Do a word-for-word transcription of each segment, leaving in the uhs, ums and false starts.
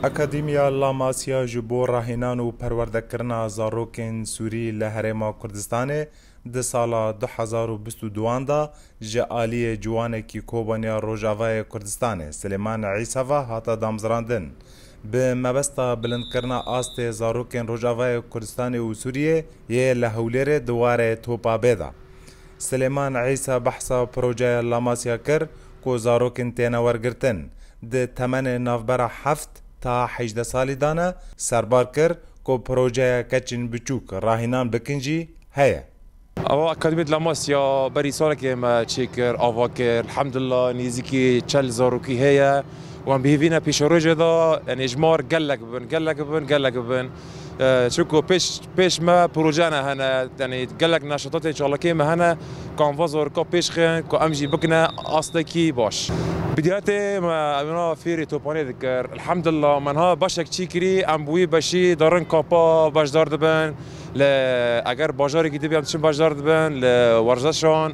Akademiya La Masia ji bo rahînan û perwerdekirina zarokên Sûrî li Herêma Kurdistanê di sala du hezar û bîst û duan de ji aliyê ciwanekî Kobaniya Rojavayê Kurdistanê Silêman Îsa ve hate damezrandin. Bi mebesta bilindkirina astê zarokên Rojavayê Kurdistanê û Sûriyê yê li Hewlêrê di warê Topa Bê de, Silêman Îsa behsa projeya La Masia kir ku zarokên têne wergirtin di temenê navbera heft ta hejdeh salî de ne, serbar kir ku projeya keçên biçûk rahînan bikin jî heye. Ava Akademiyê La Masia berî salekê me çêkir, ava kir. Elhamdulillah, nêzîkî çel zarokî heye. Wan bihîvîne pêşerojê de, yanî ji mar gelek bibin, gelek bibin, gelek bibin. E, çunku pêş, pêş me projene hene, yanî gelek neşatatê çalakê me hene, ku em va zaroka pêş xin, ku em jî bikine astekî baş. Bidiyatê me, em na fêrê topanê dikir. Elhamdulillah, me niha beşek çî kirî, em bi wî beşî darin kapa beşdar dibin. Li, eger bajarekî dibî em diçin beşdar dibin, li werzeşan,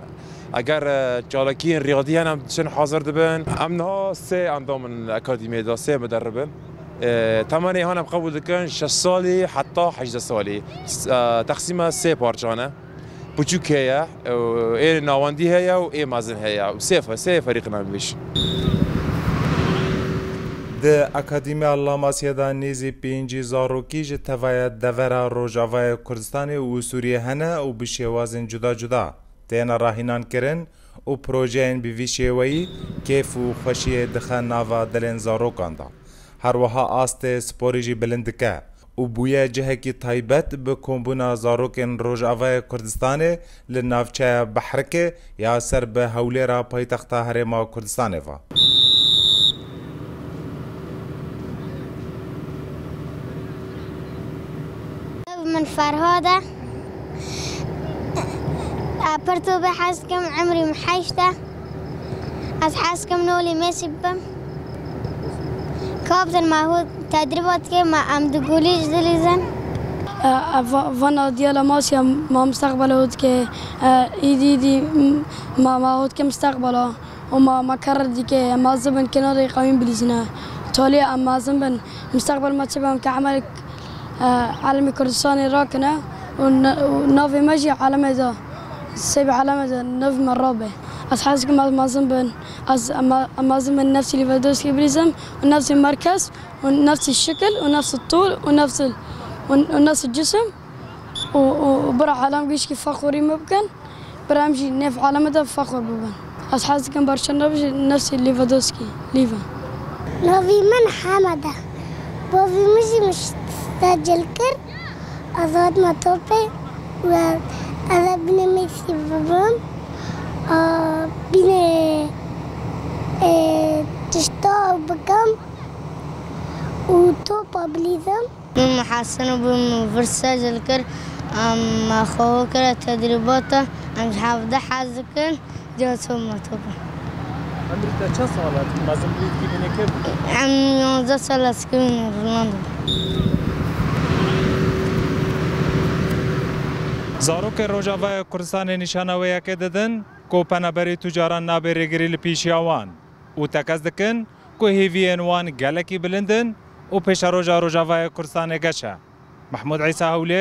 eger, e, çalakiyên riyadî hene em diçin hazir dibin. Em niha sê endam in akademiyê de, sê muderrib in. E, temenê han em qebûl dikin şeş salî heta hejdeh salî. S-, e, teqsîma sê parçan e. Piçûk heye, e, ê navendî heye û ê mezin heye. Û sê fe-, sê ferîqin em vêş. Di Akademiya La Masia de nêzî pêncî zarokî ji tevaya devera Rojavayê Kurdistanê û Sûriyê hene û bi şêwazên cuda cuda têne rahînankirin û projeyên bi vî şêweyî kêf û xweşiyê dixe nava dilên zarokan de. Her wiha astê sporê jî bilind dike û bûye cihekî taybet bi kombûna zarokên Rojavayê Kurdistanê li navçeya Behrikê ya ser bi Hewlêra paytexta Herêma Kurdistanê ve. Min Ferhad e. Pir top hez dikim, emrî min heşt e. Ez hez dikim nolî Mesî bibim. Kaptin me hû tedrîbat dike, me em di golî jî dilîzin. E, e, va-, vana diyala Masya ma mustaqbala hû dike, e, îdî, îdî, m-, ma, ma hû dike mustaqbala. Û ma, ma kerr dike, em mezin bin kenarê qewîn bilîzine. Talî em mezin bin. Mustaqbel me çi be, em ke emelek, e, alemê Kurdistanê rakine û ne-, û navê me jî alemê de, sêbê alemê de navê me rabe. Ez hez dikim ez mezin bin. Ez em, em mezin bin nefsî Lewandowski bilîzim û nefsî merkez û nefsî şikil û nefsî tûl û nefsî, û, û nefsî cisim. û, û, û bira alem gişkî fexûrî me bikin, bira em jî nêv aleme de fexûr bibin. Ez hez dikim berçe navê jî nefsî Lewandowski, Leva. Navî min Hemed e. Bavî min jî min secil kir. Ez hatime topê û ez ê binê Mesî bibim. A, binê, e, tişta bikim û topa bilîzim. Min muhasin bû, min vir secil kir, em me xwe kire tedrîbata, em ji hevdeh hez dikin, diya ço me top e. Emrî te çend sal e? Tu mezin bûyî dikî bînê kê bû? Em yanzdeh sal e dikî bînê Rûnando. Zarokê Rojavayê Kurdistanê nîşana wê yekê didin ku penaberî tu caran nabe rêgirî li pêşiya wan û tekez dikin ku hêviyên wan gelekî bilind in û pêşeroja Rojavayê Kurdistanê geş e. Mehmûd Îsa Hewlêr.